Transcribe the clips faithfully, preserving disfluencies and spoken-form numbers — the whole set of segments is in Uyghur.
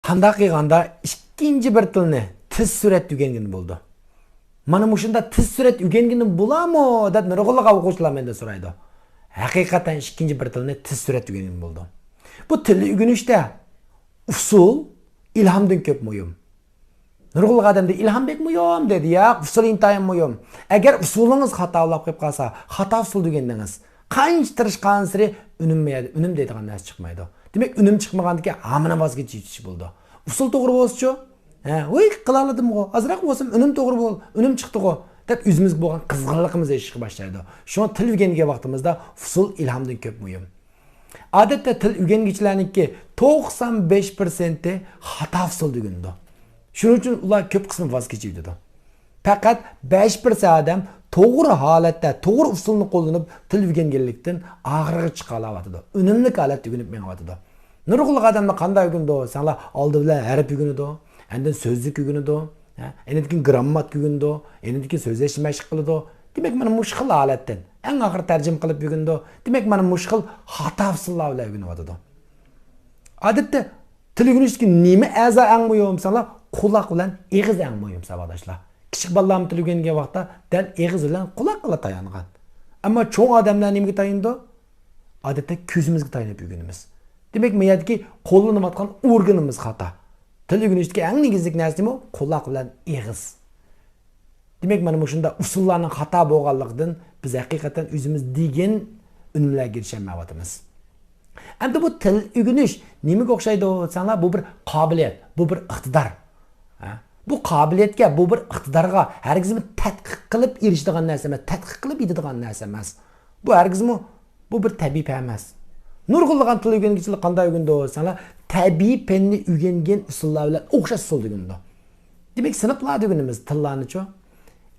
قانداق قىلغاندا ئىككىنچى بىر تىلنى تېز سۈرئەتتە ئۆگەنگىلى بولىدۇ؟ مانا مۇشۇنداق تېز سۈرئەتتە ئۆگەنگىلى بولامۇ دەپ نۇرغۇنلىغان ئوقۇغۇچىلار مەندىن سورايدۇ. ھەقىقەتەن ئىككىنچى بىر تىلنى تېز سۈرئەتتە ئۆگەنگىلى بولىدۇ. بۇ تىلنى ئۆگىنىشتە ئۇسۇل ئىلھامدىن كۆپ مۇھىم. نۇرغۇنلىغان ئادەم دەيدۇ، ئىلھام بەك مۇھىم دەيدۇ. ياق، ئۇسۇل ئىنتايىن مۇھىم. ئەگەر ئۇسۇلىڭىز خاتا بولۇپ قېلىپ قالسا، خاتا ئۇسۇل ئۆگەندىڭىز، قانچە تىرىشقانسېرى ئۈنۈم، ئۈنۈم دەيدىغان نەرسە چىقمايدۇ. دېمەك، ئۈنۈم چىقمىغاندىكىن ھامىنى ۋاز كېچىۋېتىش بولىدۇ. ئۇسۇل توغرا بولسىچۇ؟ ھە، ۋاي، قىلالىدىمغۇ، ئازراق بولسىمۇ ئۈنۈم توغرا بول، ئۈنۈم چىقتىغۇ دەپ ئۆزىمىزگە بولغان قىزغىنلىقىمىز ئېشىشقا باشلايدۇ. شۇڭا تىل ئۆگەنگەن ۋاقتىمىزدا ئۇسۇل ئىلھامدىن كۆپ مۇھىم. ئادەتتە تىل ئۆگەنگۈچىلەرنىڭكى توقسان بەش پىرسەنتى خاتا ئۇسۇلدا ئۆگىنىدۇ. شۇنىڭ ئۈچۈن ئۇلار كۆپ قىسمى ۋاز كېچىۋېتىدۇ. پەقەت بەش پىرسەنت ئادەم توغرا ھالەتتە، توغرا ئۇسۇلنى قوللىنىپ تىل ئۆگەنگەنلىكتىن ئاخىرىغا چىقالاۋاتىدۇ. ئۈنۈملۈك ھالەتتە ئۆگىنىپ مېڭىۋاتىدۇ. نۇرغۇنلىغان ئادەملەر قانداق ئۆگىنىدۇ دېسەڭلار، ئالدى بىلەن ھەرپ ئۆگىنىدۇ، ئاندىن سۆزلۈك ئۆگىنىدۇ، ھە، ئاندىن كېيىن گىرامماتىكا ئۆگىنىدۇ، ئاندىن كېيىن سۆزلەشنى مەشىق قىلىدۇ. دېمەك، مانا مۇشۇ خىل ھالەتتىن ئەڭ ئاخىرى تەرجىمە قىلىپ ئۆگىنىدۇ. دېمەك، مانا مۇشۇ خىل خاتا ئۇسۇللار بىلەن ئۆگىنىۋاتىدۇ. ئادەتتە تىل ئۆگىنىشتىكى نېمە ئەزا ئەڭ مۇھىم دېسەڭلار، قۇلاق بىلەن ئېغىز ئەڭ مۇھىم، ساۋاقداشلار. كىچىك بالىلارمۇ تىل ئۆگەنگەن ۋاقىتتا دەل ئېغىز بىلەن قۇلاققىلا تايانغان. ئەمما چوڭ ئادەملەر نېمىگە تايىنىدۇ؟ ئادەتتە كۆزىمىزگە تايىنىپ ئۆگىنىمىز. دېمەك، ما يەردىكى قوللىنىۋاتقان ئورگىنىمىز خاتا. تىل ئۆگىنىشتىكى ئەڭ نېگىزلىك نەرسە نېمە؟ قۇلاق بىلەن ئېغىز. دېمەك، مانا مۇشۇنداق ئۇسۇللارنىڭ خاتا بولغانلىقىدىن بىز ھەقىقەتەن ئۆزىمىز دېگەن ئۈنۈملەرگە ئېرىشەلمەيۋاتىمىز. ئەمدى بۇ تىل ئۆگىنىش نېمىگە ئوخشايدۇ دېسەڭلار، بۇ بىر قابىلىيەت، بۇ بىر ئىقتىدار. ھە؟ بۇ قابىلىيەتكە، بۇ بىر ئىقتىدارغا ھەرگىزمۇ تەتقىق قىلىپ ئېرىشىدىغان نەرسە ئەمەس، تەتقىق قىلىپ يېتىدىغان نەرسە ئەمەس. بۇ ھەرگىزمۇ، بۇ بىر تەبىئىي پەن ئەمەس. نۇرغۇنلىغان تىل ئۆگەنگۈچىلەر قانداق ئۆگىنىدۇ دېسەڭلار، تەبىئىي پەننى ئۆگەنگەن ئۇسۇللار بىلەن ئوخشاش ئۇسۇلدا ئۆگىنىدۇ. دېمەك، سىنىپلاردا ئۆگىنىمىز تىللارنىچۇ.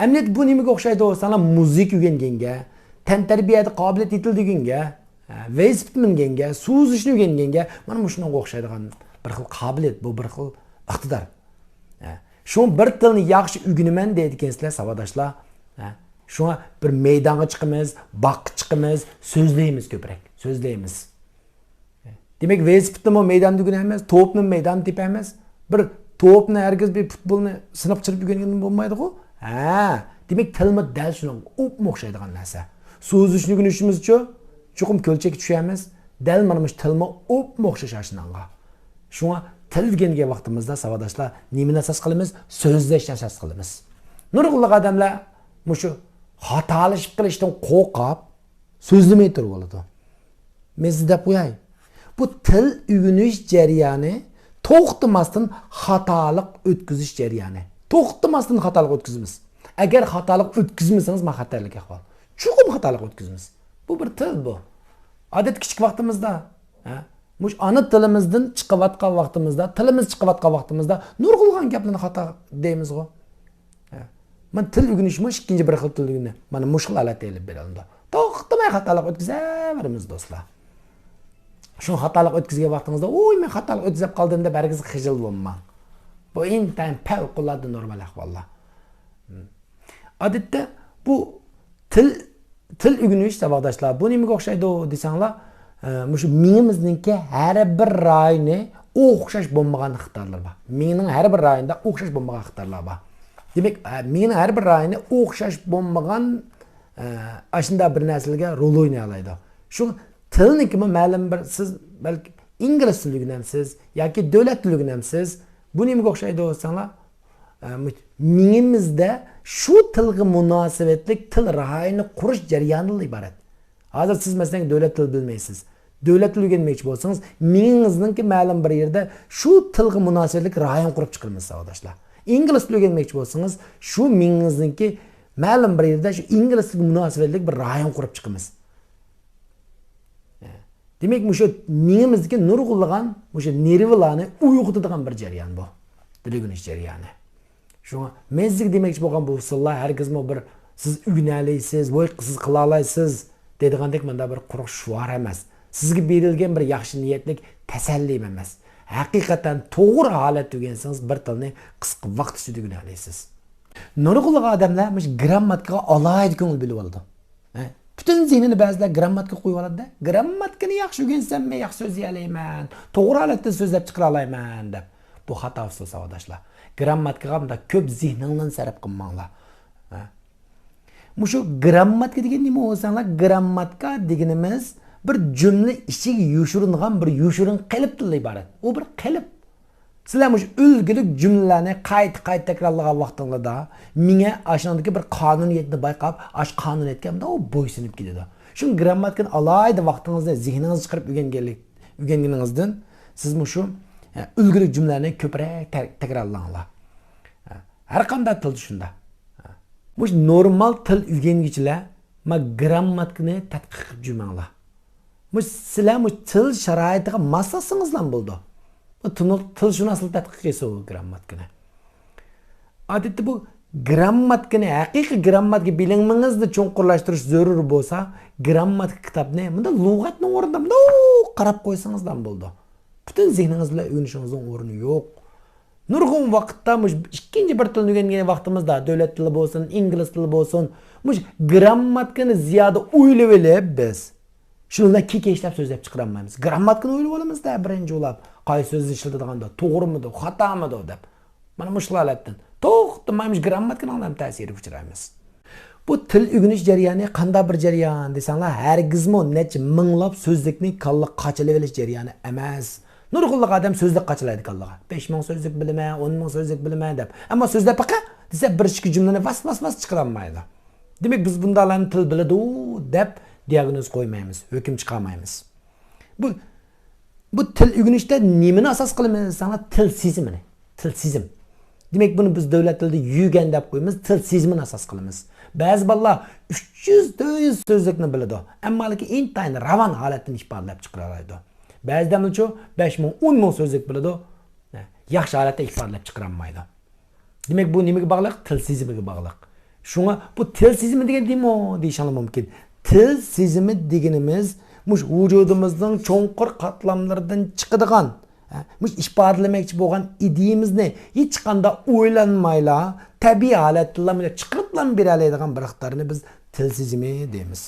ئەمەلىيەتتە بۇ نېمىگە ئوخشايدۇ دېسەڭلار، مۇزىكا ئۆگەنگەنگە، تەنتەربىيەدە قابىلىيەت يېتىلدۈرگەنگە، ھە، ۋېلىسىپىت مىنگەنگە، سۇ ئۈزۈشنى ئۆگەنگەنگە، مانا مۇشۇنىڭغا ئوخشايدىغان بىر خىل قابىلىيەت، بۇ بىر خىل ئىقتىدار. ھە، شۇڭا بىر تىلنى ياخشى ئۆگىنىمەن دەيدىكەنسىلەر، ساۋاقداشلار. ھە، شۇڭا بىر مەيدانغا چىقىمىز، باغقا چىقىمىز، سۆزلەيمىز كۆپرەك، سۆزلەيمىز. دېمەك، ۋېلىسىپىتنىمۇ مەيداندا ئۆگىنەمىز، توپنىمۇ مەيداندا تېپەمىز. بىر توپنى ھەرگىز بىر پۇتبولنى سىناپ چىرىپ ئۆگەنگەندىن بولمايدىغۇ. ھە، دېمەك، تىلمۇ دەل شۇنىڭغا ئوپمۇ ئوخشايدىغان نەرسە. سۇ ئۈزۈشنى ئۆگىنىشىمىزچۇ؟ چوقۇم كۆلچەككە چۈشەمىز. دەل مانا مۇشۇ تىلمۇ ئوپمۇ ئوخشاش ئاشۇنىڭغا. شۇڭا تىل ئۆگەنگەن ۋاقتىمىزدا، ساۋاقداشلار، نېمىنى ئاساس قىلىمىز؟ سۆزلەشنى ئاساس قىلىمىز. نۇرغۇنلىغان ئادەملەر مۇشۇ خاتالىشىپ قېلىشتىن قورقۇپ، سۆزلىمەي تۇرۇۋالىدۇ. مەن سىزگە دەپ قوياي. بۇ تىل ئۆگىنىش جەريانى توختىماستىن خاتالىق ئۆتكۈزۈش جەريانى. توختىماستىن خاتالىق ئۆتكۈزىمىز. ئەگەر خاتالىق ئۆتكۈزمىسىڭىز، ما خەتەرلىك ئەھۋال. چوقۇم خاتالىق ئۆتكۈزىمىز. بۇ بىر تىل بۇ. ئادەتتە كىچىك ۋاقتىمىزدا، ھە، مۇشۇ ئانا تىلىمىزدىن چىقىۋاتقان ۋاقتىمىزدا، تىلىمىز چىقىۋاتقان ۋاقتىمىزدا نۇرغۇنلىغان گەپلەرنى خاتا دەيمىزغۇ. ھە. مانا تىل ئۆگىنىشمۇ ئىككىنچى بىر خىل تىل ئۆگىنىش. مانا مۇشۇ خىل ھالەتتە ئېلىپ بېرىلىدۇ. توختىماي خاتالىق ئۆتكۈزەۋېرىمىز، دوستلار. شۇ خاتالىق ئۆتكۈزگەن ۋاقتىڭىزدا، «ۋوي، مەن خاتالىق ئۆتكۈزۈپ قالدىم» دەپ ھەرگىز خىجىل بولماڭ. بۇ ئىنتايىن پەۋقۇلئاددە نورمال ئەھۋاللار. ئادەتتە بۇ تىل، تىل ئۆگىنىش، ساۋاقداشلار، بۇ نېمىگە ئوخشايدۇ دېسەڭلار، ئە، مۇشۇ مېڭىمىزنىڭكى ھەر بىر رايونى ئوخشاش بولمىغان ئىقتىدارلىرى بار. مېڭىنىڭ ھەر بىر رايونىدا ئوخشاش بولمىغان ئىقتىدارلار بار. دېمەك، ئە، مېڭىنىڭ ھەر بىر رايونى ئوخشاش بولمىغان، ئە، ئاشۇنداق بىر نەرسىلەرگە رول ئوينىيالايدۇ. شۇ تىلنىڭكىمۇ مەلۇم بىر، سىز بەلكى ئىنگلىز تىلى ئۆگىنەمسىز ياكى دۆلەت تىلى ئۆگىنەمسىز، بۇ نېمىگە ئوخشايدۇ دېسەڭلار، ئە، مۇ-، مېڭىمىزدە شۇ تىلغا مۇناسىۋەتلىك تىل رايونى قۇرۇش جەريانىدىن ئىبارەت. ھازىر سىز، مەسىلەن، دۆلەت تىلى بىلمەيسىز. دۆلەت تىلى ئۆگەنمەكچى بولسىڭىز، مېڭىڭىزنىڭكى مەلۇم بىر يېرىدە شۇ تىلغا مۇناسىۋەتلىك رايون قۇرۇپ چىقىمىز، ساۋاقداشلار. ئىنگلىز تىلى ئۆگەنمەكچى بولسىڭىز، شۇ مېڭىڭىزنىڭكى مەلۇم بىر يېرىدە شۇ ئىنگلىز تىلىگە مۇناسىۋەتلىك بىر رايون قۇرۇپ چىقىمىز. دېمەك، مۇشۇ مېڭىمىزدىكى نۇرغۇنلىغان مۇشۇ نېرۋىلارنى ئويغىتىدىغان بىر جەريان بۇ. تىل ئۆگىنىش جەريانى. شۇڭا مەن سىزگە دېمەكچى بولغان بۇ ئۇسۇللار ھەرگىزمۇ بىر «سىز ئۆگىنەلەيسىز، ۋوي، سىز قىلالايسىز» دەيدىغاندەك مۇنداق بىر قۇرۇق شوئار ئەمەس. سىزگە بېرىلگەن بىر ياخشى نىيەتلىك تەسەللىم ئەمەس. ھەقىقەتەن توغرا ھالەتتە ئۆگەنسىڭىز، بىر تىلنى قىسقا ۋاقىت ئىچىدە ئۆگىنەلەيسىز. نۇرغۇنلىغان ئادەملەر مۇشۇ گىرامماتىكىغا ئالاھىدە كۆڭۈل بۆلۈۋالىدۇ. ھە؟ پۈتۈن زېھنىنى بەزىلەر گىرامماتىكىغا قويۇۋالىدۇ-دە، «گىرامماتىكىنى ياخشى ئۆگەنسەم، مەن ياخشى سۆزلىيەلەيمەن، توغرا ھالەتتە سۆزلەپ چىقىرالايمەن» دەپ. بۇ خاتا ئۇسۇل، ساۋاقداشلار. گىرامماتىكىغا مۇنداق كۆپ زېھنىڭلارنى سەرپ قىلماڭلار. ھە. مۇشۇ گىرامماتىكا دېگەن نېمە بولساڭلار، گىرامماتىكا دېگىنىمىز بىر جۈملە ئىچىگە يوشۇرۇنغان بىر يوشۇرۇن قېلىپتىن ئىبارەت. ئۇ بىر قېلىپ. سىلەر مۇشۇ ئۈلگىلىك جۈملىلەرنى قايتا-قايتا تەكرارلىغان ۋاقتىڭلاردا، مېڭە ئاشۇنىڭدىكى بىر قانۇنىيەتنى بايقاپ، ئاشۇ قانۇنىيەتكە ئۇنداق بويسۇنۇپ كېتىدۇ. شۇڭا گىرامماتىكىنى ئالاھىدە ۋاقتىڭىزنى، زېھنىڭىزنى چىقىرىپ ئۆگەنگەنلىك، ئۆگەنگىنىڭىزدىن سىز مۇشۇ، ئە، ئۈلگىلىك جۈملىلەرنى كۆپرەك تە-، تەكرارلاڭلار. ئە، ھەر قانداق تىلدا شۇنداق. ئە، مۇشۇ نورمال تىل ئۆگەنگۈچىلەر ما گىرامماتىكىنى تەتقىق قىلىپ جۈرمەڭلار. مۇشۇ سىلەر مۇشۇ تىل شارائىتىغا ماسلاشسىڭىزلا بولىدۇ. بۇ تىل-، تىلشۇناسلار تەتقىق قىلسا ئۇ گىرامماتىكىنى. ئادەتتە بۇ گىرامماتىكىنى، ھەقىقىي گىرامماتىكا بىلىمىڭىزنى چوڭقۇرلاشتۇرۇش زۆرۈر بولسا، گىرامماتىكا كىتابنى مۇنداق لۇغەتنىڭ ئورنىدا مۇنداق قاراپ قويسىڭىزلا بولىدۇ. پۈتۈن زېھنىڭىز بىلەن ئۆگىنىشىڭىزنىڭ ئورنى يوق. نۇرغۇن ۋاقىتتا مۇشۇ ئىككىنچى بىر تىلنى ئۆگەنگەن ۋاقتىمىزدا، دۆلەت تىلى بولسۇن، ئىنگلىز تىلى بولسۇن، مۇشۇ گىرامماتىكىنى زىيادە ئويلىۋېلىپ بىز، شۇنىڭ بىلەن كېكەشلەپ سۆزلەپ چىقىرالمايمىز. گىرامماتىكىنى ئويلىۋالىمىز-دە بىرىنچى بولۇپ، قايسى سۆزنى ئىشلىتىدىغاندا، توغرىمىدۇ، خاتامىدۇ دەپ. مانا مۇشۇ ھالەتتىن توختىماي مۇشۇ گىرامماتىكىنىڭ ھەم تەسىرىگە ئۇچرايمىز. بۇ تىل ئۆگىنىش جەريانى قانداق بىر جەريان دېسەڭلار، ھەرگىزمۇ نەچچە مىڭلاپ سۆزلۈكنى كاللا قاچىلىۋېلىش جەريانى ئەمەس. نۇرغۇنلىغان ئادەم سۆزلۈك قاچىلايدۇ كاللىغا. بەش مىڭ سۆزلۈك بىلىمەن، ئون مىڭ سۆزلۈك بىلىمەن دەپ. ئەمما سۆزلەپ بېقە دېسە، بىر ئىككى جۈملىنى ۋاس، ۋاس، ۋاس چىقىرالمايدۇ. دېمەك، بىز بۇنداقلارنى تىل بىلىدۇ دەپ دىياگنوز قويمايمىز، ھۆكۈم چىقارمايمىز. بۇ، بۇ تىل ئۆگىنىشتە نېمىنى ئاساس قىلىمىز دېسەڭلار، تىل سېزىمىنى. تىل سېزىم. دېمەك، بۇنى بىز دۆلەت تىلىدا يۈگەن دەپ قويىمىز، تىل سېزىمىنى ئاساس قىلىمىز. بەزى بالىلار ئۈچ يۈز، تۆت يۈز سۆزلۈكنى بىلىدۇ، ئەمما لېكىن ئىنتايىن راۋان ھالەتتىن ئىپادىلەپ چىقىرالايدۇ. بەزى ئادەملەرچۇ بەش مىڭ، ئون مىڭ سۆزلۈك بىلىدۇ، ياخشى ھالەتتە ئىپادىلەپ چىقىرالمايدۇ. دېمەك، بۇ نېمىگە باغلىق؟ تىل سېزىمىگە باغلىق. شۇڭا بۇ تىل سېزىمى دېگەن نېمە دېيىشىڭلار مۇمكىن. تىل سېزىمى دېگىنىمىز مۇشۇ ۋۇجۇدىمىزنىڭ چوڭقۇر قاتلاملىرىدىن چىقىدىغان، ھە، مۇشۇ ئىپادىلىمەكچى بولغان ئىدىيىمىزنى ھېچقانداق ئويلانمايلا، تەبىئىي ھالەتتىلا مۇنداق چىقىرىپلا بېرەلەيدىغان بىر ئىقتىدارنى بىز تىل سېزىمى دەيمىز.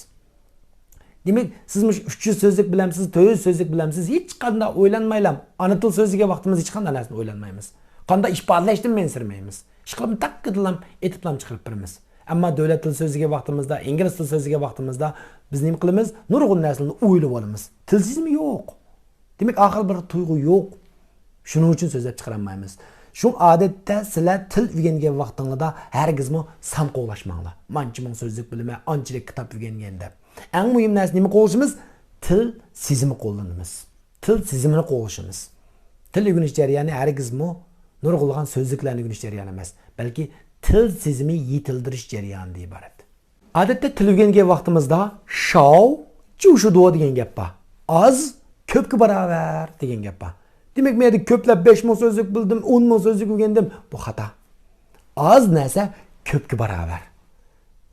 دېمەك، سىز مۇشۇ ئۈچ يۈز سۆزلۈك بىلەمسىز، تۆت يۈز سۆزلۈك بىلەمسىز، ھېچقانداق ئويلانمايلا، ئانا تىل سۆزلىگەن ۋاقتىمىزدا ھېچقانداق نەرسىنى ئويلانمايمىز. قانداق ئىپادىلەشتىن ئەنسىرىمەيمىز. ئىشقىلىپ تاققىدىلام ئېتىپلام چىقىرىپ بېرىمىز. ئەمما دۆلەت تىلى سۆزلىگەن ۋاقتىمىزدا، ئىنگلىز تىلى سۆزلىگەن ۋاقتىمىزدا بىز نېمە قىلىمىز؟ نۇرغۇن نەرسىلەرنى ئويلىۋالىمىز. تىل سېزىمى يوق. دېمەك، ئاخىرى بىر تۇيغۇ يوق. شۇنىڭ ئۈچۈن سۆزلەپ چىقىرالمايمىز. شۇڭا ئادەتتە سىلەر تىل ئۆگەنگەن ۋاقتىڭلاردا ھەرگىزمۇ سان قوغلاشماڭلار. مانچە مىڭ سۆزلۈك بىلىمەن، ئانچىلىك كىتاب ئۆگەنگەن دەپ. ئەڭ مۇھىم نەرسە نېمە قوغلىشىمىز؟ تىل سېزىمى قوللىنىمىز. تىل سېزىمىنى قوغلىشىمىز. تىل ئۆگىنىش جەريانى ھەرگىزمۇ نۇرغۇنلىغان سۆزلۈكلەرنى ئۆگىنىش جەريانى ئەمەس، بەلكى تىل سېزىمى يېتىلدۈرۈش جەريانىدىن ئىبارەت. ئادەتتە تىل ئۆگەنگەن ۋاقتىمىزدا شاۋ جۇشىدۇ دېگەن گەپ بار. ئاز كۆپكە باراۋەر دېگەن گەپ بار. دېمەك، مەن يەردە كۆپلەپ بەش مىڭ سۆزلۈك بىلدىم، ئون مىڭ سۆزلۈك ئۆگەندىم. بۇ خاتا. ئاز نەرسە كۆپكە باراۋەر.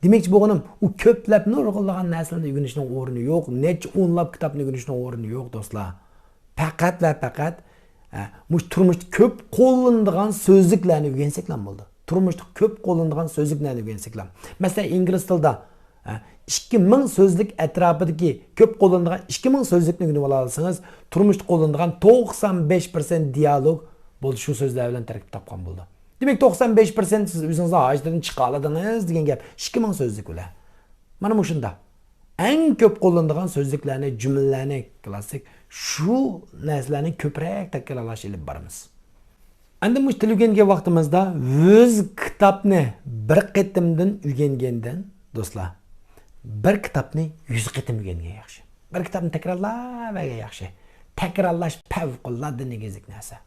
دېمەكچى بولغىنىم، ئۇ كۆپلەپ نۇرغۇنلىغان نەرسىلەرنى ئۆگىنىشنىڭ ئورنى يوق، نەچچە ئونلاپ كىتابنى ئۆگىنىشنىڭ ئورنى يوق، دوستلار. پەقەت ۋە پەقەت، ئە، مۇشۇ تۇرمۇشتا كۆپ قوللىنىدىغان سۆزلۈكلەرنى ئۆگەنسەكلا بولىدۇ. تۇرمۇشتا كۆپ قوللىنىدىغان سۆزلۈكلەرنى ئۆگەنسەكلا. مەسىلەن، ئىنگلىز تىلىدا، ئە، ئىككى مىڭ سۆزلۈك ئەتراپىدىكى كۆپ قوللىنىدىغان ئىككى مىڭ سۆزلۈكنى ئۆگىنىۋالالىسىڭىز، تۇرمۇشتا قوللىنىدىغان توقسان بەش پىرسەنت دىيالوگ بولدى شۇ سۆزلەر بىلەن تەركىب تاپقان بولىدۇ. دېمەك، توقسان بەش پىرسەنت سىز ئۆزىڭىزنىڭ ھاجىتىدىن چىقالىدىڭىز دېگەن گەپ، ئىككى مىڭ سۆزلۈك بىلەن. مانا مۇشۇنداق. ئەڭ كۆپ قوللىنىدىغان سۆزلۈكلەرنى، جۈملىلەرنى، كلاسسىك شۇ نەرسىلەرنى كۆپرەك تەكرارلاش ئېلىپ بارىمىز. ئەندى مۇشۇ تىل ئۆگەنگەن ۋاقتىمىزدا ئۆز كىتابنى بىر قېتىمدىن ئۆگەنگەندىن، دوستلار، بىر كىتابنى يۈز قېتىم ئۆگەنگەن ياخشى. بىر كىتابنى تەكرارلاۋەرگەن ياخشى. تەكرارلاش پەۋقۇلئاددە نېگىزلىك نەرسە.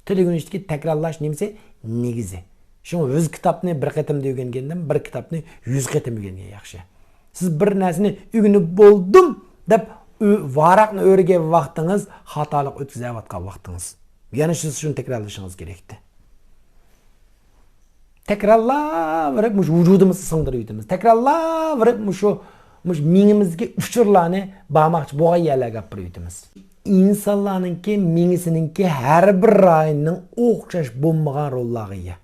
تىل ئۆگىنىشتىكى تەكرارلاش نېمىسى؟ نېگىزى. شۇڭا يۈز كىتابنى بىر قېتىمدا ئۆگەنگەندىن بىر كىتابنى يۈز قېتىم ئۆگەنگەن ياخشى. سىز بىر نەرسىنى ئۆگىنىپ بولدۇم دەپ ئۆ-، ۋاراقنى ئۆرۈگەن ۋاقتىڭىز خاتالىق ئۆتكۈزۈۋاتقان ۋاقتىڭىز. يەنە شۇ، شۇنى تەكرارلىشىڭىز كېرەكتى. تەكرارلاۋېرىپ مۇشۇ ۋۇجۇدىمىزغا سىڭدۈرۈۋېتىمىز. تەكرارلاۋېرىپ مۇشۇ، مۇشۇ مېڭىمىزدىكى ئۇچۇرلارنى بارماقچى بولغان يەرلەرگە ئاپىرىۋېتىمىز. ئىنسانلارنىڭكى مېڭىسىنىڭكى ھەر بىر رايونىنىڭ ئوخشاش بولمىغان روللارغا ئىگە.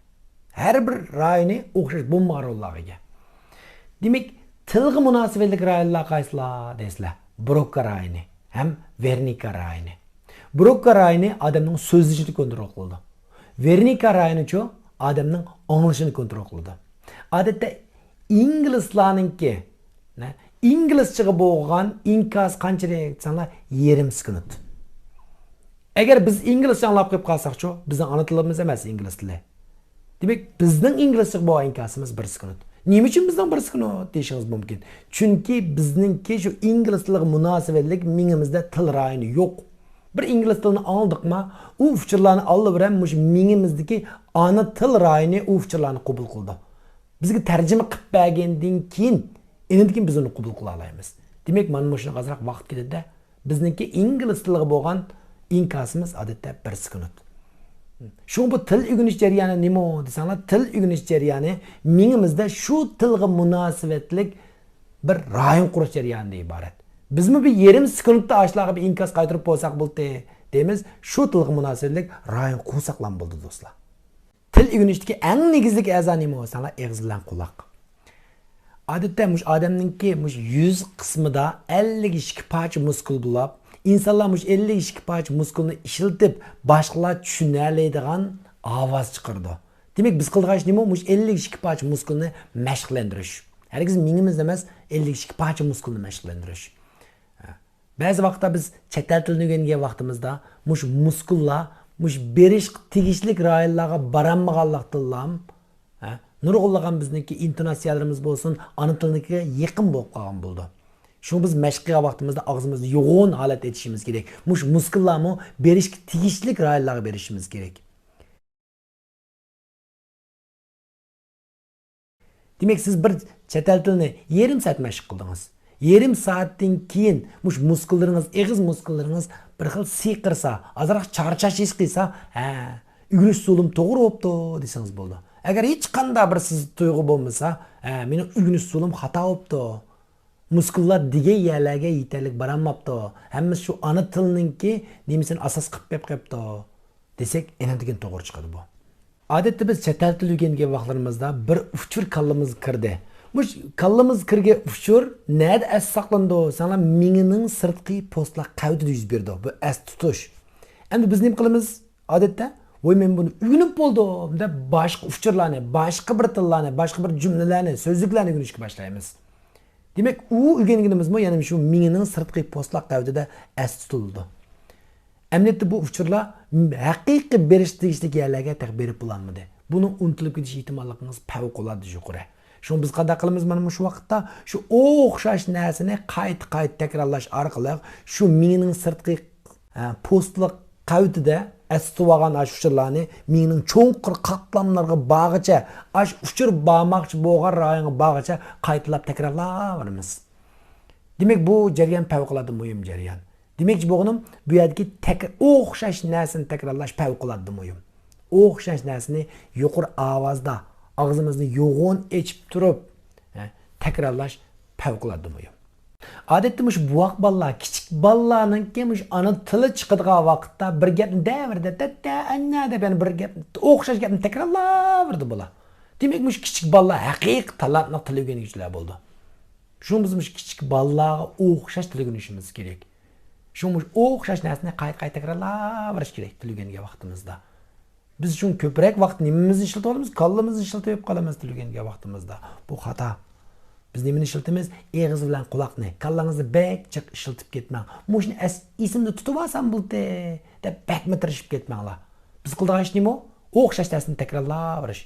ھەر بىر رايونى ئوخشاش بولمىغان روللارغا ئىگە. دېمەك، تىلغا مۇناسىۋەتلىك رايونلار قايسىلار دەيسىلەر؟ بروكا رايونى ھەم ۋېرنىكا رايونى. بروكا رايونى ئادەمنىڭ سۆزلىشىنى كونترول قىلىدۇ. ۋېرنىكا رايونىچۇ ئادەمنىڭ ئاڭلىشىنى كونترول قىلىدۇ. ئادەتتە ئىنگلىزلارنىڭكى، نە، ئىنگلىزچىغا بولغان ئىنكاسى قانچىلىك دېسەڭلار، يېرىم سېكۇنت. ئەگەر بىز ئىنگلىزچە ئاڭلاپ قېلىپ قالساقچۇ، بىزنىڭ ئانا تىلىمىز ئەمەس ئىنگلىز تىلى. دېمەك، بىزنىڭ ئىنگلىزچىغا بولغان ئىنكاسىمىز بىر سېكۇنت. نېمە ئۈچۈن بىزنىڭ بىر سېكۇنت دېيىشىڭىز مۇمكىن. چۈنكى بىزنىڭكى شۇ ئىنگلىز تىلىغا مۇناسىۋەتلىك مېڭىمىزدە تىل رايونى يوق. بىر ئىنگلىز تىلىنى ئاڭلىدۇقما، ئۇ ئۇچۇرلارنى ئاللىبىرەن مۇشۇ مېڭىمىزدىكى ئانا تىل رايونى ئۇ ئۇچۇرلارنى قوبۇل قىلىدۇ. بىزگە تەرجىمە قىلىپ بەرگەندىن كېيىن، ئېنىڭدىن كېيىن بىز ئۇنى قوبۇل قىلالايمىز. دېمەك، مانا مۇشۇنىڭغا ئازراق ۋاقىت كېتىدۇ-دە، بىزنىڭكى ئىنگلىز تىلىغا بولغان ئىنكاسىمىز ئادەتتە بىر سېكۇنت. شۇڭا بۇ تىل ئۆگىنىش جەريانى نېمە دېسەڭلار، تىل ئۆگىنىش جەريانى مېڭىمىزدە شۇ تىلغا مۇناسىۋەتلىك بىر رايون قۇرۇش جەريانىدىن ئىبارەت. بىزمۇ بىر يېرىم سېكۇنتتا ئاشۇلارغا بىر ئىنكاس قايتۇرۇپ بولساق بولدى دەيمىز، شۇ تىلغا مۇناسىۋەتلىك رايون قۇرساقلام بولدى، دوستلار. تىل ئۆگىنىشتىكى ئەڭ نېگىزلىك ئەزا نېمە دېسەڭلار، ئېغىز بىلەن قۇلاق. ئادەتتە مۇشۇ ئادەمنىڭكى مۇشۇ يۈز قىسمىدا ئەللىك ئىككى پارچە مۇسكۇل بولۇپ، ئىنسانلار مۇشۇ ئەللىك ئىككى پارچە مۇسكۇلنى ئىشلىتىپ، باشقىلار چۈشىنەلەيدىغان ئاۋاز چىقىرىدۇ. دېمەك، بىز قىلىدىغان ئىش نېمە؟ مۇشۇ ئەللىك ئىككى پارچە مۇسكۇلنى مەشىقلەندۈرۈش. ھەرگىز مېڭىمىز ئەمەس، ئەللىك ئىككى پارچە مۇسكۇلنى مەشىقلەندۈرۈش. بەزى ۋاقىتتا بىز چەت ئەل تىلىنى ئۆگەنگەن ۋاقتىمىزدا مۇشۇ مۇسكۇللار مۇشۇ بېرىشقا تېگىشلىك رايونلارغا بارالمىغانلىقتىنلا، ھە، نۇرغۇنلىغان بىزنىڭكى ئىنتوناتسىيەلىرىمىز بولسۇن، ئانا تىلنىڭكىگە يېقىن بولۇپ قالغان بولىدۇ. شۇڭا بىز مەشىق قىلغان ۋاقتىمىزدا ئاغزىمىزنى يوغان ھالەتتە ئېچىشىمىز كېرەك. مۇشۇ مۇسكۇللارمۇ بېرىشكە تېگىشلىك رايونلارغا بېرىشىمىز كېرەك. دېمەك، سىز بىر چەت ئەل تىلىنى يېرىم سائەت مەشىق قىلدىڭىز. يېرىم سائەتتىن كېيىن مۇشۇ مۇسكۇللىرىڭىز، ئېغىز مۇسكۇللىرىڭىز بىر خىل سىقىرسا، ئازراق چارچاش ھېس قىلسا، ھە، ئۆگىنىش ئۇسۇلۇم توغرا بوپتۇ دېسىڭىز بولىدۇ. ئەگەر ھېچقانداق بىر سىز تۇيغۇ بولمىسا، ھە، مېنىڭ ئۆگىنىش ئۇسۇلۇم خاتا بوپتۇ. مۇسكۇللار دېگەن يەرلەرگە يېتەرلىك بارالماپتۇ. ھەممىسى شۇ ئانا تىلنىڭكى نېمىسىنى ئاساس قىلىپ بېرىپ قېپتۇ دېسەك، ئېنىقتىكىن توغرا چىقىدۇ بۇ. ئادەتتە بىز چەت ئەل تىلى ئۆگەنگەن ۋاقىتلىرىمىزدا بىر ئۇچۇر كاللىمىزغا كىردى. مۇشۇ كاللىمىزغا كىرگەن ئۇچۇر نەدە ئەستە ساقلىنىدۇ دېسەڭلار، مېڭىنىڭ سىرتقى پوستلاق قەۋىتىدە يۈز بېرىدۇ. بۇ ئەستە تۇتۇش. ئەمدى بىز نېمە قىلىمىز؟ ئادەتتە، ۋوي، مەن بۇنى ئۆگىنىپ بولدۇم دەپ باشقا ئۇچۇرلارنى، باشقا بىر تىللارنى، باشقا بىر جۈملىلەرنى، سۆزلۈكلەرنى ئۆگىنىشكە باشلايمىز. دېمەك، ئۇ ئۆگەنگىنىمىزمۇ يەنە شۇ مېڭىنىڭ سىرتقى پوستلاق قەۋىتىدە ئەستە تۇتۇلىدۇ. ئەمەلىيەتتە بۇ ئۇچۇرلار ھەقىقىي بېرىشقا تېگىشلىك يەرلەرگە تېخى بېرىپ بولالمىدى. بۇنىڭ ئۇنتۇلۇپ كېتىش ئېھتىماللىقىڭىز پەۋقۇلئاددە يۇقىرى. شۇڭا بىز قانداق قىلىمىز مانا مۇشۇ ۋاقىتتا؟ شۇ ئوخشاش نەرسىنى قايتا-قايتا تەكرارلاش ئارقىلىق شۇ مېڭىنىڭ سىرتقى، ھە، پوستلۇق قەۋىتىدە ئەستە تۇتۇۋالغان ئاشۇ ئۇچۇرلارنى مېڭىنىڭ چوڭقۇر قاتلاملىرىغا بارغىچە، ئاشۇ ئۇچۇر بارماقچى بولغان رايونغا بارغىچە قايتىلاپ تەكرارلاۋېرىمىز. دېمەك، بۇ جەريان پەۋقۇلئاددە مۇھىم جەريان. دېمەكچى بولغىنىم، بۇ يەردىكى تەك-، ئوخشاش نەرسىنى تەكرارلاش پەۋقۇلئاددە مۇھىم. ئوخشاش نەرسىنى يۇقىرى ئاۋازدا، ئاغزىمىزنى يوغان ئېچىپ تۇرۇپ، ھە، تەكرارلاش پەۋقۇلئاددە مۇھىم. ئادەتتە مۇشۇ بوۋاق بالىلار، كىچىك بالىلارنىڭكى مۇشۇ ئانا تىلى چىقىدىغان ۋاقىتتا بىر گەپنى دەۋېرىدۇ، دەددە، ئەننە دەپ يەنە بىر گەپ، ئوخشاش گەپنى تەكرارلاۋېرىدۇ بۇلار. دېمەك، مۇشۇ كىچىك بالىلار ھەقىقىي تالانتلىق تىل ئۆگەنگۈچىلەر بولىدۇ. شۇڭا بىز مۇشۇ كىچىك بالىلارغا ئوخشاش تىل ئۆگىنىشىمىز كېرەك. شۇڭا مۇشۇ ئوخشاش نەرسىنى قايتا-قايتا تەكرارلاۋېرىش كېرەك تىل ئۆگەنگەن ۋاقتىمىزدا. بىز شۇڭا كۆپرەك ۋاقىت نېمىمىزنى ئىشلىتىۋالىمىز؟ كاللىمىزنى ئىشلىتىپ قالىمىز تىل ئۆگەنگەن ۋاقتىمىزدا. بۇ خاتا. بىز نېمىنى ئىشلىتىمىز؟ ئېغىز بىلەن قۇلاقنى، كاللاڭىزنى بەك جىق ئىشلىتىپ كەتمەڭ. مۇشۇنى ئەس-، ئېسىمدە تۇتۇۋالسام بولدى دەپ بەكمۇ تىرىشىپ كەتمەڭلار. بىز قىلىدىغان ئىش نېمە؟ ئوخشاش نەرسىنى تەكرارلاۋېرىش.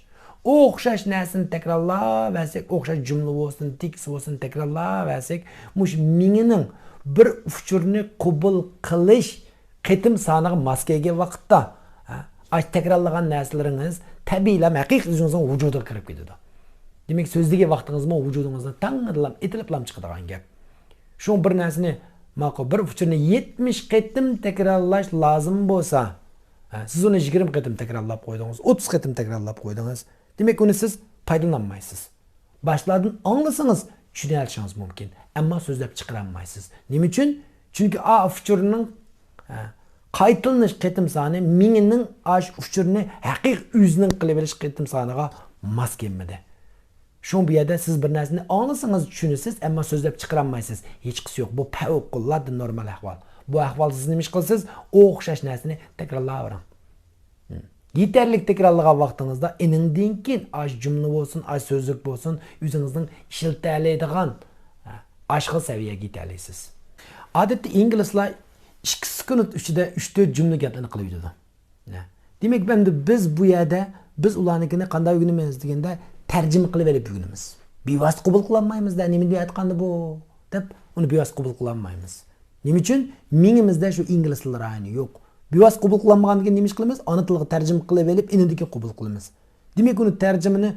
ئوخشاش نەرسىنى تەكرارلاۋەرسەك، ئوخشاش جۈملە بولسۇن، تېكىست بولسۇن، تەكرارلاۋەرسەك، مۇشۇ مېڭىنىڭ بىر ئۇچۇرنى قوبۇل قىلىش قېتىم سانىغا ماس كەلگەن ۋاقىتتا، ھە، ئاشۇ تەكرارلىغان نەرسىلىرىڭىز تەبىئىيلا ھەقىقىي ئۆزىڭىزنىڭ ۋۇجۇدىغا كىرىپ كېتىدۇ. دېمەك، سۆزلىگەن ۋاقتىڭىزمۇ ۋۇجۇدىڭىزدىن تەڭلا ئېتىلىپلا چىقىدىغان گەپ. شۇڭا بىر نەرسىنى، ماقۇل، بىر ئۇچۇرنى يەتمىش قېتىم تەكرارلاش لازىم بولسا، ھە، سىز ئۇنى يىگىرمە قېتىم تەكرارلاپ قويدىڭىز، ئوتتۇز قېتىم تەكرارلاپ قويدىڭىز. دېمەك، ئۇنى سىز پايدىلىنالمايسىز. باشقىلاردىن ئاڭلىسىڭىز، چۈشىنەلىشىڭىز مۇمكىن، ئەمما سۆزلەپ چىقىرالمايسىز. نېمە ئۈچۈن؟ چۈنكى ئا ئۇچۇرنىڭ، ھە، قايتىلىنىش قېتىم سانى مېڭىنىڭ ئاشۇ ئۇچۇرنى ھەقىقىي ئۆزىنىڭ قىلىۋېلىش قېتىم سانىغا ماس كەلمىدى. شۇڭا بۇ يەردە سىز بىر نەرسىنى ئاڭلىسىڭىز چۈشىنىسىز، ئەمما سۆزلەپ چىقىرالمايسىز. ھېچقىسى يوق. بۇ پەۋقۇلئاددە نورمال ئەھۋال. بۇ ئەھۋالدا سىز نېمە ئىش قىلىسىز؟ ئوخشاش نەرسىنى تەكرارلاۋېرىڭ. ھىم. يېتەرلىك تەكرارلىغان ۋاقتىڭىزدا ئېنىڭدىن كېيىن ئاش جۈملە بولسۇن، ئاش سۆزلۈك بولسۇن، ئۆزىڭىزنىڭ ئىشلىتەلەيدىغان، ھە، ئاشخىل سەۋىيەگە يېتەلەيسىز. ئادەتتە ئىنگلىزلار ئىككى سېكۇنت ئىچىدە ئۈچ تۆت جۈملە گەپلەرنى قىلىۋېتىدۇ. نە؟ دېمەك، ئەمدى بىز بۇ يەردە، بىز ئۇلارنىڭكىنى قانداق ئۆگىنىمىز دېگەندە، تەرجىمە قىلىۋېلىپ ئۆگىنىمىز. بىۋاسىتە قوبۇل قىلالمايمىز-دە، نېمە دەپ ئېيتقاندا بۇ، دەپ ئۇنى بىۋاسىتە قوبۇل قىلالمايمىز. نېمە ئۈچۈن؟ مېڭىمىزدە شۇ ئىنگلىز تىلى رايونى يوق. بىۋاسىتە قوبۇل قىلالمىغاندىن كېيىن نېمە ئىش قىلىمىز؟ ئانا تىلغا تەرجىمە قىلىۋېلىپ، ئېنىڭدىن كېيىن قوبۇل قىلىمىز. دېمەك، ئۇنى تەرجىمىنى،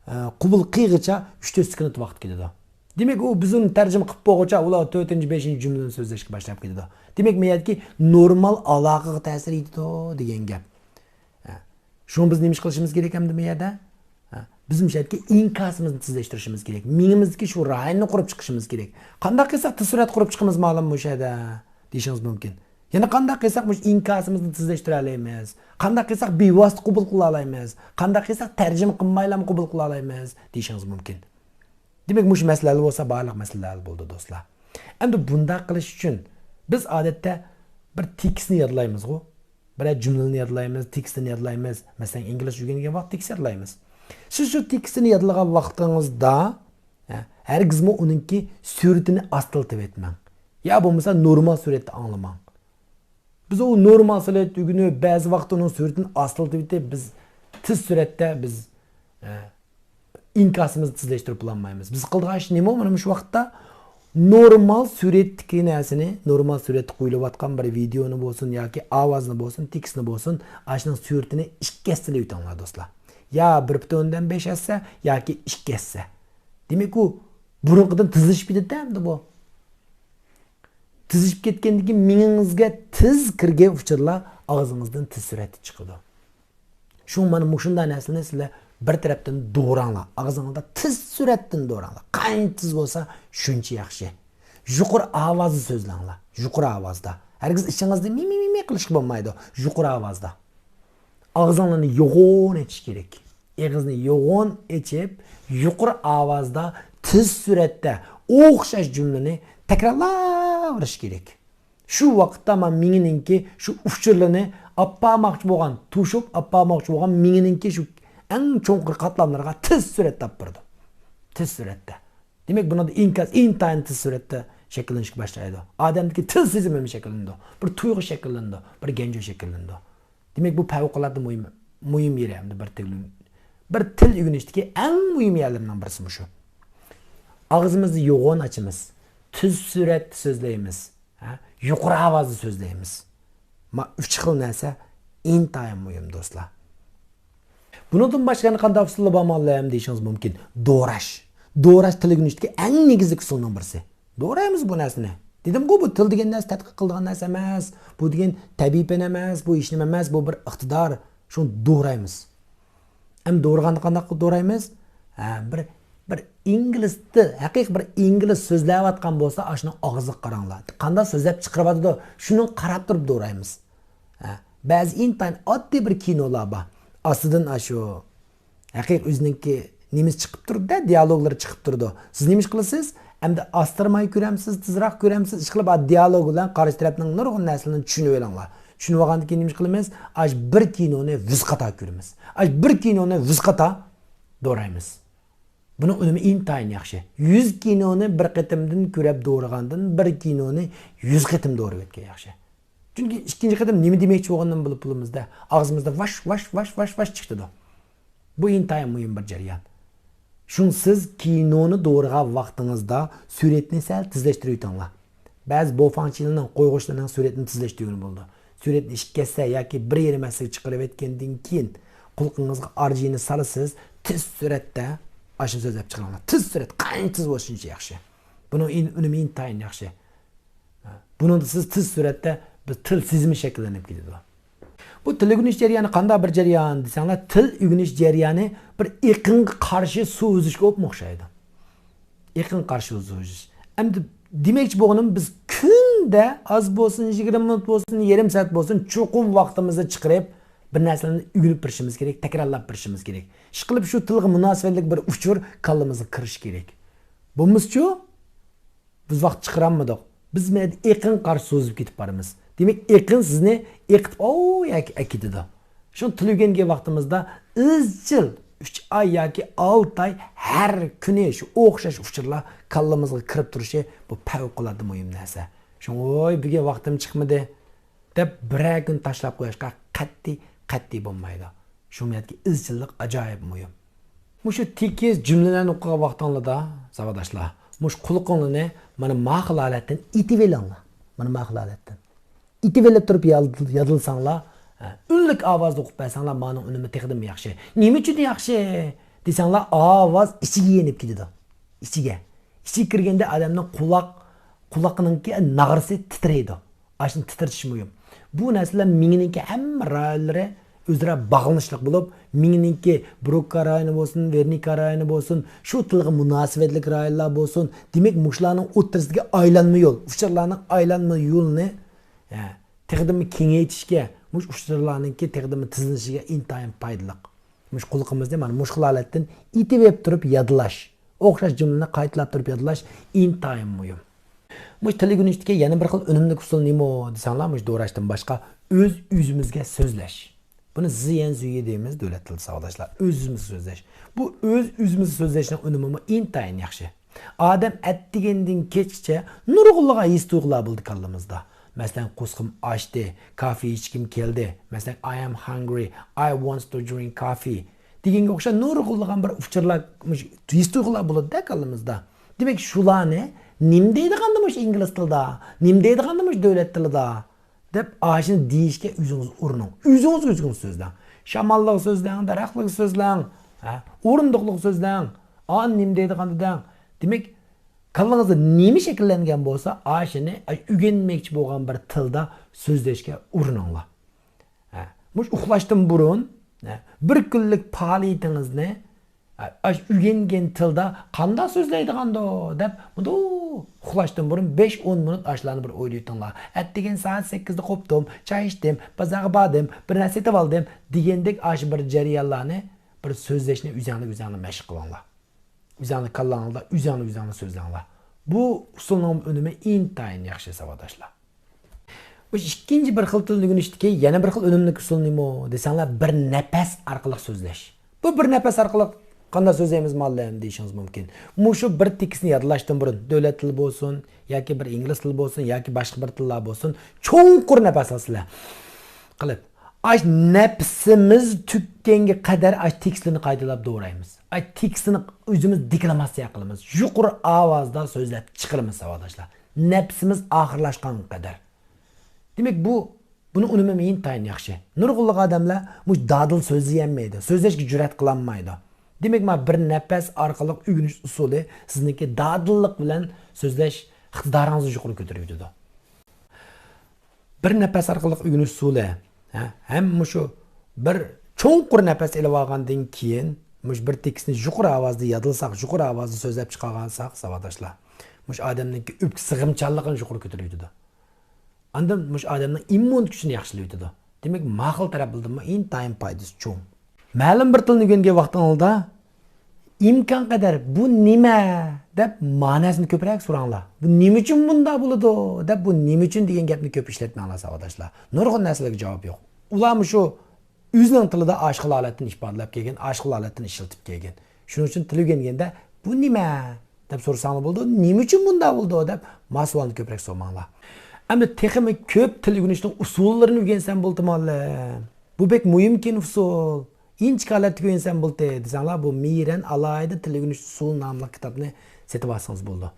ئە، قوبۇل قىلغىچە ئۈچ تۆت سېكۇنت ۋاقىت كېتىدۇ. دېمەك، ئۇ بىز ئۇنى تەرجىمە قىلىپ بولغۇچە، ئۇلار تۆتىنچى، بەشىنچى جۈملىنى سۆزلەشكە باشلاپ كېتىدۇ. دېمەك، مەيەتكى نورمال ئالاقىغا تەسىر يېتىدۇ دېگەن گەپ. ھە. شۇڭا بىز نېمە ئىش قىلىشىمىز كېرەك ئەمدى مەيەدە؟ ھە. بىز مۇشۇ يەردىكى ئىنكاسىمىزنى تېزلەشتۈرۈشىمىز كېرەك. مېڭىمىزدىكى شۇ رايوننى قۇرۇپ چىقىشىمىز كېرەك. قانداق قىلساق تېز سۈرئەت قۇرۇپ چىقىمىز مەلۇم مۇشۇ يەردە، دېيىشىڭىز مۇمكىن. يەنە قانداق قىلساق مۇشۇ ئىنكاسىمىزنى تېزلەشتۈرەلەيمىز؟ قانداق قىلساق بىۋاسىتە قوبۇل قىلالايمىز؟ قانداق قىلساق تەرجىمە قىلمايلامۇ قوبۇل قىلالايمىز؟ دېيىشىڭىز مۇمكىن. دېمەك، مۇشۇ مەسىلە ھەل بولسا، بارلىق مەسىلە ھەل بولىدۇ، دوستلار. ئەمدى بۇنداق قىلىش ئۈچۈن بىز ئادەتتە بىر تېكىستنى يادلايمىزغۇ. بىرەر جۈملىنى يادلايمىز، تېكىستنى يادلايمىز. مەسىلەن، ئىنگلىزچە ئۆگەنگەن ۋاقىت تېكىست يادلايمىز. سىز شۇ تېكىستنى يادلىغان ۋاقتىڭىزدا، ھە، ھەرگىزمۇ ئۇنىڭكى سۈرىتىنى ئاستىلىتىۋەتمەڭ. يا بولمىسا نورمال سۈرەتتە ئاڭلىماڭ. بىز ئۇ نورمال سۈرەتتە ئۆگىنىپ، بەزى ۋاقىتتا ئۇنىڭ سۈرىتىنى ئاستىلىتىۋېتىپ، بىز تېز سۈرەتتە بىز، ئە، ئىنكاسىمىزنى تېزلەشتۈرۈپ بولالمايمىز. بىز قىلىدىغان ئىش نېمە؟ مانا مۇشۇ ۋاقىتتا نورمال سۈرەتتىكى نەرسىنى، نورمال سۈرەتتە قويۇلۇۋاتقان بىر ۋىدېئونى بولسۇن ياكى ئاۋازنى بولسۇن، تېكىستنى بولسۇن، ئاشۇنىڭ سۈرىتىنى ئىككى ھەسسىلەپ ئۆتۈڭلار، دوستلار. يا بىر پۈتۈن ئوندىن بەش ھەسسە ياكى ئىككى ھەسسە. دېمەك، ئۇ بۇرۇنقىدىن تېزلىشىپ كېتىدۇ ئەمدى بۇ. تېزلىشىپ كەتكەندىن كېيىن مېڭىڭىزگە تېز كىرگەن ئۇچۇرلار ئاغزىڭىزدىن تېز سۈرئەتتە چىقىدۇ. شۇڭا مانا مۇشۇنداق نەرسىلەرنى سىلەر بىر تەرەپتىن دوراڭلار. ئاغزىڭىزدا تېز سۈرئەتتىن دوراڭلار. قانچە تېز بولسا، شۇنچە ياخشى. يۇقىرى ئاۋازدا سۆزلەڭلار. يۇقىرى ئاۋازدا. ھەرگىز ئىچىڭىزدە مىي، مىي، مىي، مىي قىلىشقا بولمايدۇ. يۇقىرى ئاۋازدا. ئاغزىڭلارنى يوغان ئېچىش كېرەك. ئېغىزنى يوغان ئېچىپ، يۇقىرى ئاۋازدا، تېز سۈرئەتتە ئوخشاش جۈملىنى تەكرارلاۋېرىش كېرەك. شۇ ۋاقىتتا مانا مېڭىنىڭكى شۇ ئۇچۇرلىرىنى ئاپارماقچى بولغان، توشۇپ ئاپارماقچى بولغان مېڭىنىڭكى شۇ ئەڭ چوڭقۇر قاتلاملىرىغا تېز سۈرئەتتە ئاپىرىدۇ. تېز سۈرئەتتە. دېمەك، بۇنىڭدا ئىنكاس ئىنتايىن تېز سۈرئەتتە شەكىللىنىشكە باشلايدۇ. ئادەمدىكى تىل سېزىمى شەكىللىنىدۇ. بىر تۇيغۇ شەكىللىنىدۇ. بىر گەنجۇ شەكىللىنىدۇ. دېمەك، بۇ پەۋقۇلئاددە مۇھىم، مۇھىم يېرى ھەمدە بىر تىل، بىر تىل ئۆگىنىشتىكى ئەڭ مۇھىم يەرلىرىنىڭ بىرسى مۇشۇ. ئاغزىمىزنى يوغان ئاچىمىز، تېز سۈرئەتتە سۆزلەيمىز، ھە؟ يۇقىرى ئاۋازدا سۆزلەيمىز. ما ئۈچ خىل نەرسە ئىنتايىن مۇھىم، دوستلار. بۇنىڭدىن باشقا يەنە قانداق ئۇسۇللار بار مۇئەللىم دېيىشىڭىز مۇمكىن. دوراش. دوراش تىل ئۆگىنىشتىكى ئەڭ نېگىزلىك ئۇسۇلنىڭ بىرسى. دورايمىز بۇ نەرسىنى. دېدىمغۇ، بۇ تىل دېگەن نەرسە تەتقىق قىلىدىغان نەرسە ئەمەس. بۇ دېگەن تەبىئىي پەن ئەمەس، بۇ ھېچنېمە ئەمەس، بۇ بىر ئىقتىدار. شۇنى دورايمىز. ئەمدى دورىغاندا قانداق قىلىپ دورايمىز؟ ھە، بىر، بىر ئىنگلىز تىل، ھەقىقىي بىر ئىنگلىز سۆزلەۋاتقان بولسا، ئاشۇنىڭ ئاغزىغا قاراڭلار. قانداق سۆزلەپ چىقىرىۋاتىدۇ، شۇنىڭغا قاراپ تۇرۇپ دورايمىز. ھە، بەزى ئىنتايىن ئاددىي بىر كىنولار بار. ئاستىدىن ئاشۇ ھەقىقىي ئۆزىنىڭكى نېمىسى چىقىپ تۇرىدۇ-دە، دىيالوگلىرى چىقىپ تۇرىدۇ. سىز نېمە ئىش قىلىسىز؟ ئەمدى ئاستىرماي كۆرەمسىز، تېزراق كۆرەمسىز، ئىشقىلىپ، دىيالوگ بىلەن قارشى تەرەپنىڭ نۇرغۇن نەرسىلىرىنى چۈشىنىۋېلىڭلار. چۈشىنىۋالغاندىن كېيىن نېمە ئىش قىلىمىز؟ ئاش بىر كىنونى يۈز قاتا كۆرىمىز. ئاش بىر كىنونى يۈز قاتا دورايمىز. بۇنىڭ ئۈنۈمى ئىنتايىن ياخشى. يۈز كىنونى بىر قېتىمدىن كۆرۈپ دورىغاندىن بىر كىنونى يۈز قېتىم دورىۋەتكەن ياخشى. چۈنكى ئىككىنچى قېتىم نېمە دېمەكچى بولغىنىنى بىلىپ بولىمىز-دە. ئاغزىمىزدا ۋاش، ۋاش، ۋاش، ۋاش، ۋاش چىقىدۇ. بۇ ئىنتايىن مۇھىم بىر جەريان. شۇڭا سىز كىنونى دورىغان ۋاقتىڭىزدا سۈرئەتنى سەل تېزلەشتۈرۈۋېتىڭلار. بەزى بوفاڭ چىلىنىڭ، قويغۇچلىرىنىڭ سۈرئەتنى تېزلەشتۈرگىلى بولىدۇ. سۈرئەتنى ئىككى ھەسسە ياكى بىر يېرىم ھەسسىگە چىقىرىۋەتكەندىن كېيىن، قۇلىقىڭىزغا ئار جى نى سالىسىز، تېز سۈرئەتتە ئاشۇنى سۆزلەپ چىقىرىڭلار. تېز سۈرئەت، قانچە تېز بولسا شۇنچە ياخشى. بۇنىڭ ئۈن-، ئۈنۈمى ئىنتايىن ياخشى. بۇنىڭدا سىز تېز سۈرئەتتە بىر تىل سېزىمى شەكىللىنىپ كېتىدۇ. بۇ تىل ئۆگىنىش جەريانى قانداق بىر جەريان دېسەڭلار، تىل ئۆگىنىش جەريانى بىر ئېقىنغا قارشى سۇ ئۈزۈشكە ئوپمۇ ئوخشايدۇ. ئېقىنغا قارشى سۇ ئۈزۈش. ئەمدى دېمەكچى بولغىنىم، بىز كۈندە ئاز بولسۇن، يىگىرمە مىنۇت بولسۇن، يېرىم سائەت بولسۇن، چوقۇم ۋاقتىمىزنى چىقىرىپ، بىر نەرسىلەرنى ئۆگىنىپ بېرىشىمىز كېرەك، تەكرارلاپ بېرىشىمىز كېرەك. ئىشقىلىپ، شۇ تىلغا مۇناسىۋەتلىك بىر ئۇچۇر كاللىمىزغا كىرىشى كېرەك. بولمىسىچۇ؟ بىز ۋاقىت چىقىرالمىدۇق. بىز مەيلى ئېقىنغا قارشى سوزۇپ كېتىپ بارىمىز. دېمەك، ئېقىن سىزنى ئېقىتىپ، ئاۋۇ يەرگە ئەكېتىدۇ. شۇڭا تىل ئۆگەنگەن ۋاقتىمىزدا ئىزچىل ئۈچ ئاي ياكى ئالتە ئاي ھەر كۈنى شۇ ئوخشاش ئۇچۇرلار كاللىمىزغا كىرىپ تۇرۇشى، بۇ پەۋقۇلئاددە مۇھىم نەرسە. شۇڭا، ۋوي، بۈگۈن ۋاقتىم چىقمىدى دەپ بىرەر كۈن تاشلاپ قويۇشقا قەتئىي، قەتئىي بولمايدۇ. شۇ نىيەتكە ئىزچىللىق ئاجايىپ مۇھىم. مۇشۇ تېكىست، جۈملىلەرنى ئوقۇغان ۋاقتىڭلاردا، ساۋاقداشلار، مۇشۇ قۇلىقىڭلارنى مانا ما خىل ھالەتتىن ئېتىۋېلىڭلار. مانا ما خىل ھالەتتىن. ئېتىۋېلىپ تۇرۇپ ياد-، يادلىساڭلار، ھە، ئۈنلۈك ئاۋازدا ئوقۇپ بەرسەڭلار، مانىڭ ئۈنۈمى تېخىدىمۇ ياخشى. نېمە ئۈچۈن ياخشى دېسەڭلار، ئاۋاز ئىچىگە يېنىپ كېتىدۇ. ئىچىگە. ئىچىگە كىرگەندە ئادەمنىڭ قۇلاق، قۇلاقنىڭكى ناغرىسى تىترەيدۇ. ئاشۇنى تىترىتىش مۇھىم. بۇ نەرسىلەر مېڭىنىڭكى ھەممە رايونلىرى ئۆزئارا باغلىنىشلىق بولۇپ، مېڭىنىڭكى بروكا رايونى بولسۇن، ۋېرنىكا رايونى بولسۇن، شۇ تىلغا مۇناسىۋەتلىك رايونلار بولسۇن، دېمەك، مۇشۇلارنىڭ ئوتتۇرىسىدىكى ئايلانما يول، ئۇچۇرلارنىڭ ئايلانما يولىنى، ھە، تېخىدىنمۇ كېڭەيتىشكە، مۇشۇ ئۇچۇرلارنىڭكى تېخىدىنمۇ تىزلىنىشىگە ئىنتايىن پايدىلىق. مۇشۇ قۇلىقىمىزنى مانا مۇشۇ خىل ھالەتتىن ئېتىۋېلىپ تۇرۇپ يادلاش، ئوخشاش جۈملىنى قايتىلاپ تۇرۇپ يادلاش ئىنتايىن مۇھىم. مۇشۇ تىل ئۆگىنىشتىكى يەنە بىر خىل ئۈنۈملۈك ئۇسۇل نېمە دېسەڭلار، مۇشۇ دوراشتىن باشقا ئۆز ئۆزىمىزگە سۆزلەش. بۇنى زىيەنزۈيى دەيمىز دۆلەت تىلىدا، ساۋاقداشلار. ئۆز ئۆزىمىزگە سۆزلەش. بۇ ئۆز ئۆزىمىزگە سۆزلەشنىڭ ئۈنۈمىمۇ ئىنتايىن ياخشى. ئادەم ئەتىگەندىن كەچكىچە نۇرغۇنلىغان ھېس تۇيغۇلار بولىدۇ كاللىمىزدا. مەسىلەن، قورسىقىم ئاچتى، كافى ئىچكۈم كەلدى. مەسىلەن، I am hungry, I want to drink coffee دېگەنگە ئوخشاش نۇرغۇنلىغان بىر ئۇچۇرلار، مۇشۇ ھېس تۇيغۇلار بولىدۇ-دە كاللىمىزدا. دېمەك، شۇلارنى نېمە دەيدىغاندۇ مۇشۇ ئىنگلىز تىلىدا؟ نېمە دەيدىغاندۇ مۇشۇ دۆلەت تىلىدا؟ دەپ ئاشۇنى دېيىشكە ئۆزىڭىز ئۇرۇنۇڭ. ئۆزىڭىز ئۆزىڭىز سۆزلەڭ. شاماللىققا سۆزلەڭ، دەرەخلىككە سۆزلەڭ، ھە، ئورۇندۇقلۇققا سۆزلەڭ. ئا، نېمە دەيدىغاندۇ دەڭ. دېمەك، كاللىڭىزدا نېمە شەكىللەنگەن بولسا، ئاشۇنى ئۆگەنمەكچى بولغان بىر تىلدا سۆزلەشكە ئۇرۇنۇڭلار. ھە، مۇشۇ ئۇخلاشتىن بۇرۇن، ھە، بىر كۈنلۈك پائالىيىتىڭىزنى، ھە، ئاشۇ ئۆگەنگەن تىلدا قانداق سۆزلەيدىغاندۇ دەپ، مۇنداق ئۇخلاشتىن بۇرۇن بەش ئون مىنۇت ئاشۇلارنى بىر ئويلاۋېتىڭلار. ئەتىگەن سائەت سەككىزدە قوپتۇم، چاي ئىچتىم، بازارغا باردىم، بىر نەرسە سېتىۋالدىم دېگەندەك ئاشۇ بىر جەريانلارنى، بىر سۆزلەشنى ئۆزۈڭلار ئۆزۈڭلار مەشىق قىلىڭلار. ئۆزۈڭلار كاللاڭلاردا ئۆزۈڭلار ئۆزۈڭلار سۆزلەڭلار. بۇ ئۇسۇلنىڭ ئۈنۈمى ئىنتايىن ياخشى، ساۋاقداشلار. مۇشۇ ئىككىنچى بىر خىل تىلنى ئۆگىنىشتىكى يەنە بىر خىل ئۈنۈملۈك ئۇسۇل نېمە دېسەڭلار، بىر نەپەس ئارقىلىق سۆزلەش. بۇ بىر نەپەس ئارقىلىق قانداق سۆزلەيمىز مۇئەللىم دېيىشىڭىز مۇمكىن. مۇشۇ بىر تېكىستنى يادلاشتىن بۇرۇن، دۆلەت تىلى بولسۇن ياكى بىر ئىنگلىز تىلى بولسۇن ياكى باشقا بىر تىللار بولسۇن، چوڭقۇر نەپەس ئالىسىلەر. قىلىپ، ئاش نەپىسىمىز تۈگىگەنگە قەدەر ئاش تېكىستلىرىنى قايتىلاپ دورايمىز. ئاش تېكىستىنى ئۆزىمىز دېكلاماتسىيە قىلىمىز. يۇقىرى ئاۋازدا سۆزلەپ چىقىرىمىز، ساۋاقداشلار. نەپىسىمىز ئاخىرلاشقانغا قەدەر. دېمەك، بۇ، بۇنىڭ ئۈنۈمى ئىنتايىن ياخشى. نۇرغۇنلىغان ئادەملەر مۇشۇ دادىل سۆزلىيەلمەيدۇ، سۆزلەشكە جۈرئەت قىلالمايدۇ. دېمەك، مانا بىر نەپەس ئارقىلىق ئۆگىنىش ئۇسۇلى سىزنىڭكى دادىللىق بىلەن سۆزلەش ئىقتىدارىڭىزنى يۇقىرى كۆتۈرۈۋېتىدۇ. بىر نەپەس ئارقىلىق ئۆگىنىش ئۇسۇلى، ھە، ھەم مۇشۇ بىر چوڭقۇر نەپەس ئېلىۋالغاندىن كېيىن، مۇشۇ بىر تېكىستنى يۇقىرى ئاۋازدا يادلىساق، يۇقىرى ئاۋازدا سۆزلەپ چىقارغانساق، ساۋاقداشلار، مۇشۇ ئادەمنىڭكى ئۆپكە سىغىمچانلىقىنى يۇقىرى كۆتۈرۈۋېتىدۇ. ئاندىن مۇشۇ ئادەمنىڭ ئىممۇن كۈچىنى ياخشىلىۋېتىدۇ. دېمەك، ما خىل تەرەپلىرىدىنمۇ ئىنتايىن پايدىسى چوڭ. مەلۇم بىر تىلنى ئۆگەنگەن ۋاقتىڭىزدا ئىمكان قەدەر «بۇ نېمە؟» دەپ مەنىسىنى كۆپرەك سوراڭلار. «بۇ نېمە ئۈچۈن بۇنداق بولىدۇ؟» دەپ، «بۇ نېمە ئۈچۈن؟» دېگەن گەپنى كۆپ ئىشلەتمەڭلار، ساۋاقداشلار. نۇرغۇن نەرسىلەرگە جاۋاب يوق. ئۇلار مۇشۇ ئۆزىنىڭ تىلىدا ئاشۇ خىل ھالەتتىن ئىپادىلەپ كەلگەن، ئاشۇ خىل ھالەتتىن ئىشلىتىپ كەلگەن. شۇنىڭ ئۈچۈن تىل ئۆگەنگەندە «بۇ نېمە؟» دەپ سورىساڭلار بولىدۇ. «نېمە ئۈچۈن بۇنداق بولىدۇ؟» دەپ ما سوئالنى كۆپرەك سورىماڭلار. ئەمدى تېخىمۇ كۆپ تىل ئۆگىنىشنىڭ ئۇسۇللىرىنى ئۆگەنسەم بولدى مۇئەللىم. بۇ بەك مۇھىم ئۇسۇل. ئىنچىكە ھالەتتە ئۆگەنسەم بولدى دېسەڭلار، بۇ مىرەن ئالاھىدە تىل ئۆگىنىش ئۇسۇلى ناملىق كىتابنى سېتىپ ئالسىڭىز بولىدۇ.